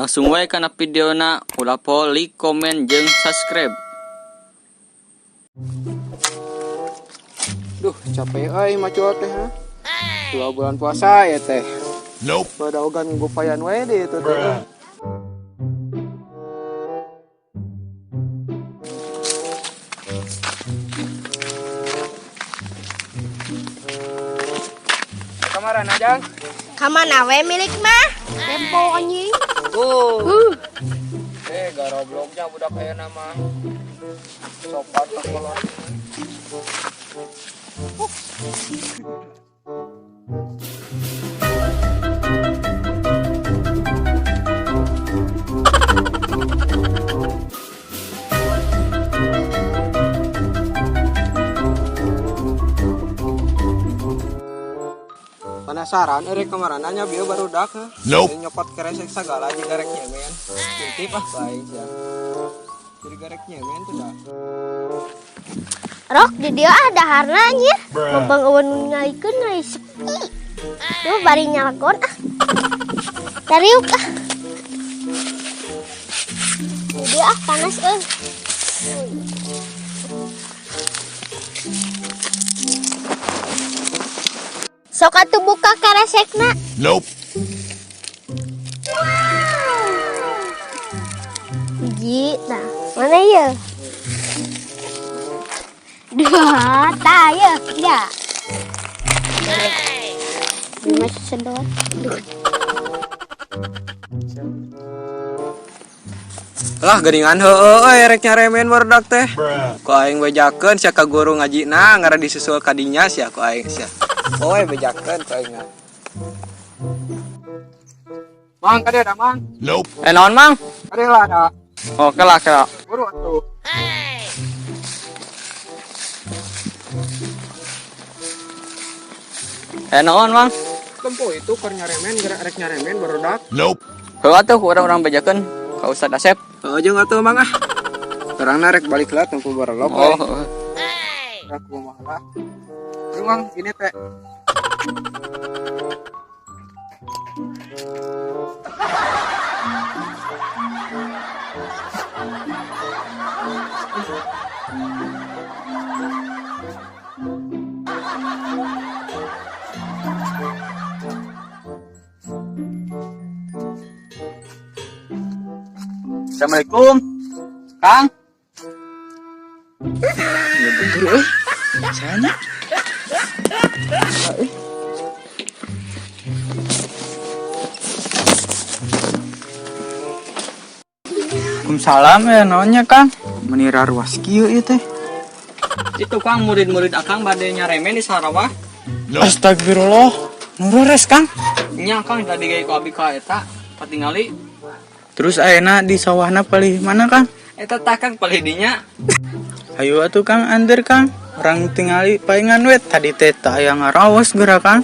Langsung wae kana videona, ulah poho like, komen, jeung subscribe. Duh, capek euy macul teh ha. 2 bulan puasa ya teh. Nope. Badaogan gopayan wae deh itu teh. Kamaran aja. Kamana we milik mah? Tempo anjing. Tuh. Eh, garobloknya budak aya nama. Sopan tak kolot. Penasaran erek kemarananya bieu barudak ha. Nope. Nyokot keresek sagala jeung garek nyemen. Intip ah baik sia. Jadi garek nyemen tuh dah. Rok di dia ah daharna anjir. Mabang eueun nu ngalikeun euy sepi. Duh bari nyalagon ah. Dariuk ah. Di dia ah panas euy. Sok atuh buka keresekna. Nope. Hiji, nah, mana ya? Dua, tah ya, tiga. Ini masih sedot. Duh. Lah geuningan heueuh euy rek nyaremen barudak teh. Ku aing bejakeun sia ka guru ngajina ngara disusul ka dinya sia ku aing sia. Oi bejakeun ku aing. Mang kade ada mang. Nope. Eh, naon mang? Kade lah ada. Oh, kela kela. Buru atuh. Eh, naon mang? Tempo itu keur nyaremen gerak rek nyaremen barudak. Nope. Heuh atuh urang-urang bejakeun ka Ustad Asep. Heueuh jeung atuh mang ah. Terangna rek balik lah tempo barelok. Oh, heueuh. Rek kumaha lah. Ayo, mang ini teh. Assalamualaikum. Kang. Ya betul euy. Sayanya. Waalaikumsalam ya naonnya Kang. Menira ruas kieu ieu teh. Itu Kang murid-murid Akang bade nyaremen di Sarawak. Nope. Astagfirullah. Nureres Kang. Nya Kang tadi gaya ku abi ka eta patingali. Terus ayeuna di sawahna palih mana Kang? Eta tah Kang palih dinya. Hayu atuh Kang anter Kang. Orang tingali paingan wet tadi teh teu aya ngaraos geura Kang.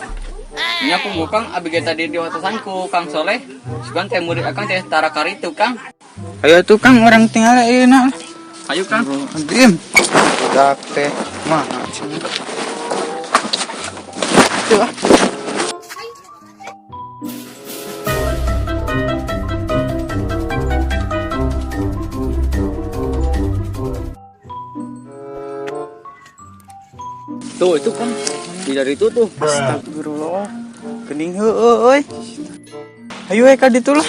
Nya ku Kang abi ge tadi diwatosan ku Kang Soleh. Sugan teh murid Akang teh tara karitu Kang. Hayu atuh Kang orang tingali ayeuna. Ayo Kang. Dim. Budak teh mana cenah. Tuh ah. Tuh itu Kang. Di dari itu tuh. Astagfirullah. Geuning heueuh euy. Hayu we ka ditu lah.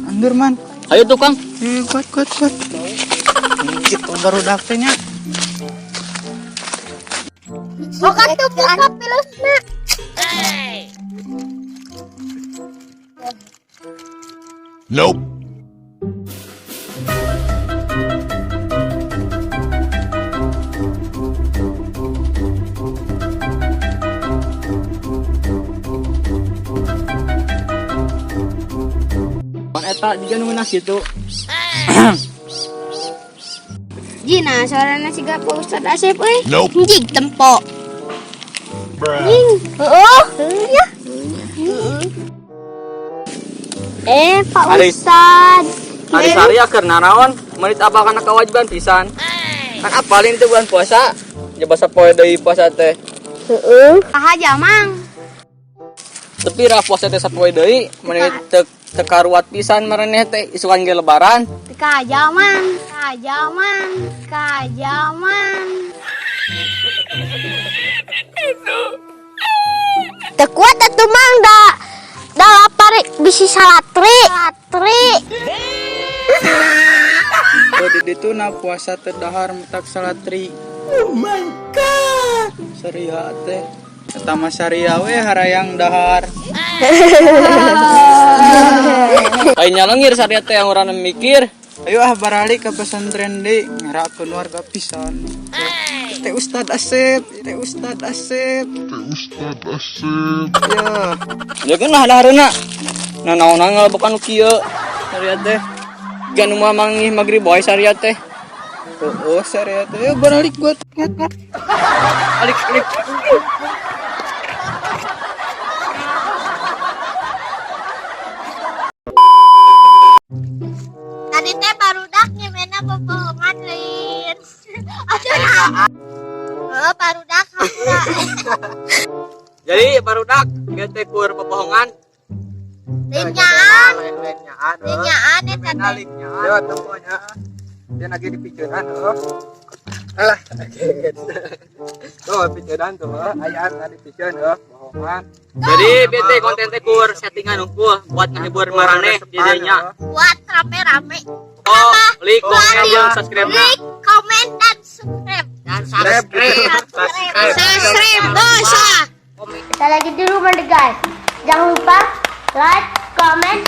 Andur man. Ayo tuh Kang. Eh, kuat kuat kuat. Gitu barudak teh nya. Sok atuh buka pilusna. Nope. Pan eta juga nu ngeunah kitu. Jina suarana siga Pak Ustad Asep euy. Nope. Anjing tempo. Anjing. Heueuh, heueuh ya. Eh, Pak Ustad. Hari sari keur naraon, menit apa kana kewajiban pisan. Kan apalin itu bulan puasa. Ya basa poe deui puasa teh. Heeh. Saha aja, Mang? Tapi ra puasa teh sapoe deui, menit teu Teu karuat pisan maraneh teh, isukan ge lebaran. Kajaman, kajaman, kajaman. Teu kuat atuh, Mang, da da lapar, bisi salatri. Salatri. Oh, di ditu na puasa teu dahar mutak salatri. Oh my God. Saria teh. Eta mah saria we harayang dahar. Lain nyalengir saria teh yang urang mikir. Ayo ah, baralik ke pesantren deui, ngerakeun warga pisan. Teh Ustad Asep, teh Ustad Asep. Teh Ustad Asep. Ya. Ya kan lah dahareuna. Nah, naonan ngalabokan nu kieu saria teh. Gan nu manggih magrib wae saria teh. Oh, saria teh. Ayo baralik gua. Alik alik. Tadi teh barudak nyemena bobohongan lain. Aduh, nah. Oh, barudak hampura. Jadi barudak ieu teh kur bobohongan. Lain nyaan, Lain nyaan. lain nyaan eta teh. Yo, tunggunya. Dia lagi di pikiran, oh. Alah, tuh pikiran tuh, ayat tadi pikiran, oh, bohongan. Jadi bete konten teh kur settingan unggul buat ngehibur maraneh jadinya. Buat rame-rame. Oh, like, komen, jeung subscribe na. Like, comment, dan subscribe. Dan subscribe. Subscribe dosa. Kita lagi di rumah deh, guys. Jangan lupa like, comment,